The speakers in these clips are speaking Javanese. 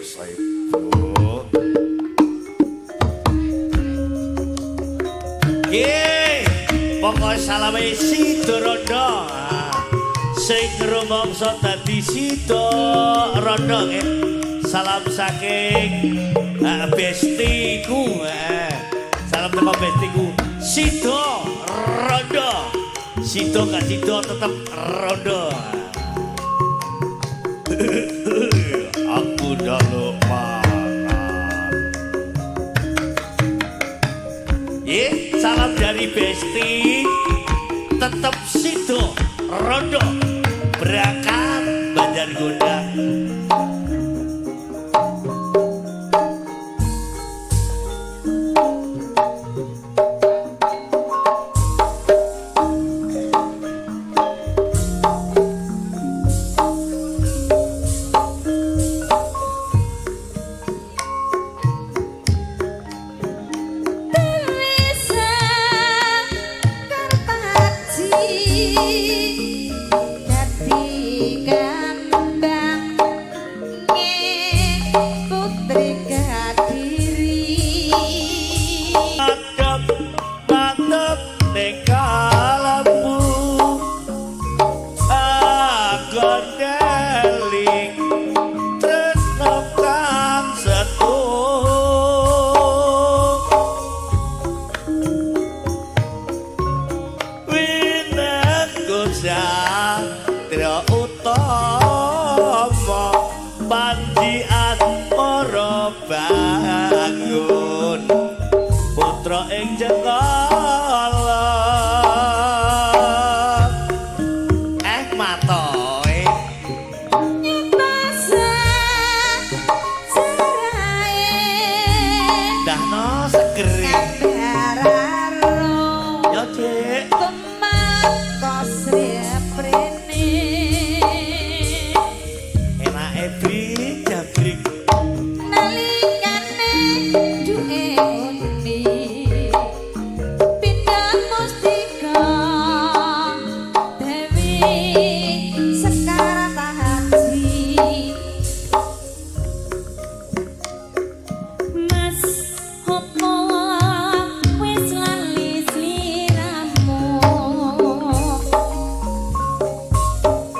Saibo. Nggih, pokoke salame Sida Rondo. Sing rumangsa dadi Sida Rondo nggih. Salam saking bestiku. Salam teko bestiku Sida Rondo. Sida gak sida tetep rondo. Aku njaluk mangan. Ye, salam dari besti. Tetep Sida Rondo. Berangkat Banjar Gondang.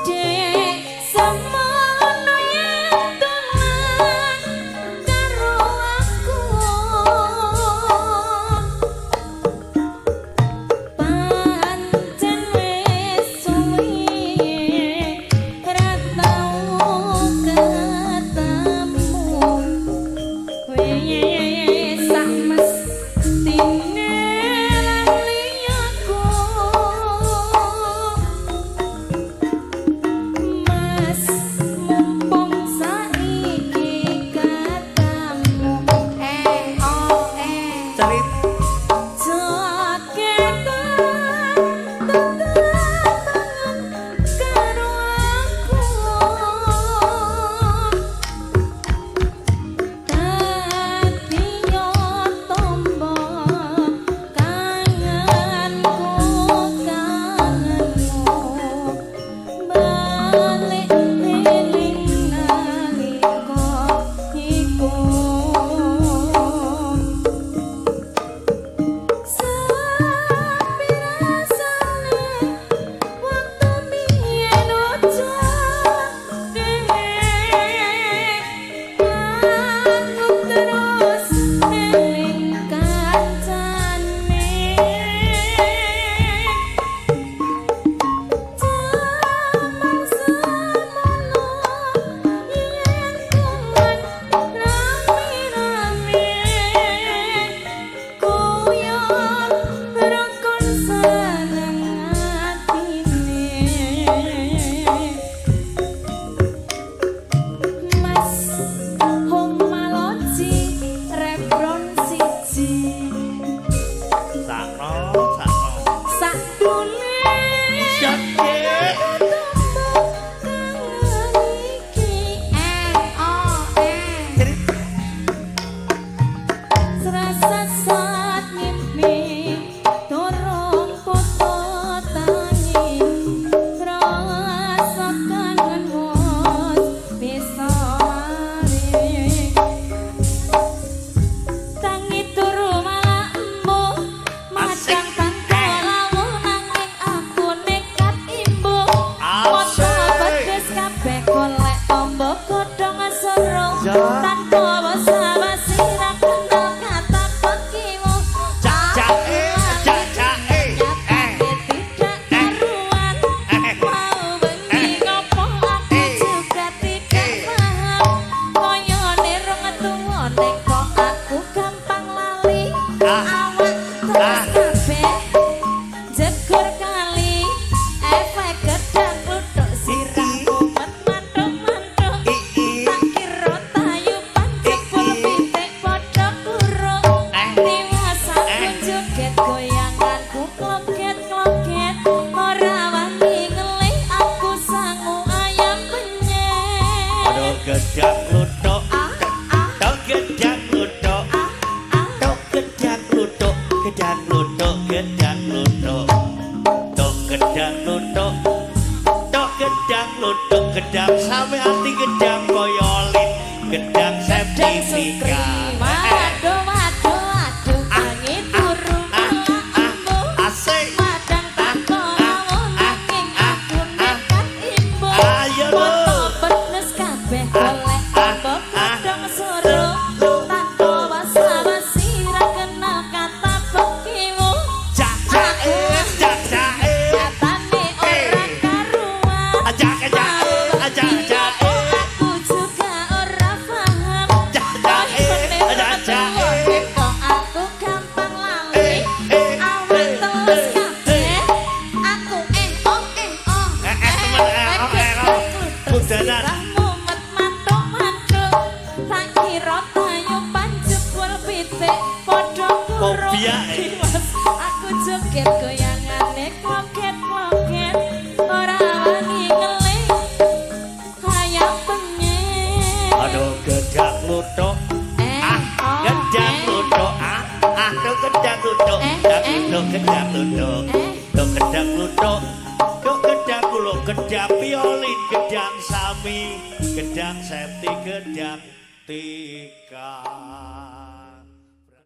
Dek semono ya. Aja. Tanpa basa-basi ra kenal kata pekimu. Cak cak eh, cak cak eh. Eh. Tidak karuan. Mau bengi ngopo aku juga tidak paham. Koyone rong tuwa nek kok aku gampang lali. Ah. Awak terus kabeh jegur kali. Efek gedang kluthuk sirah mumet mantuk-mantuk. Tak kira tayuban jebul pitik padha kurung. Tiwas aku joget goyanganku kloget-kloget. Ora wani ngelih aku sangu ayam penyet. Aduh, gedang kluthuk. Ah ah. Tok gedang kluthuk. Ah ah. Tok gedang kluthuk, gedang kluthuk, gedang kluthuk. Tok gedang kluthuk. Tok gedang kluthuk, gedang same ati gedang koyolin, gedang Gedang sertifikat. sukri. Waduh waduh aduh, tangi turu malah embuh. Asik. Madang tanpa rawuh nanging aku nekat imbuh. Ayo lho. Foto penes kabeh golek tombo godhong suruh. Tanpa basa-basi ra kenal kata pekimu. Cak cak eh, cak cak eh. Nyatane ora karuan. Cak cak eh, cak cak eh. Aku juga ora paham. Cak cak eh, cak cak eh. Kok aku gampang lali. Awak telus kabeh. Aku eh oh eh oh. Eh, eh, temen, eh, oh, eh, oh. Kudanan. Sirah mumet mantuk-mantuk. Tak kira tayuban jebul pitik padha kurung. Kopiak, eh. Tiwas aku joget goyangane kloget-kloget. Ora wani ngelih ayam penyet. Aduh, gedang kluthuk. Eh, Ah, oh, gedang eh. kluthuk. Ah, ah, tok gedang kluthuk. Eh, Gedang eh. kluthuk, gedang kluthuk. Eh. Tok gedang kluthuk. Tok gedang kluthuk, gedang violin, gedang sami, gedang septi, gedang tika.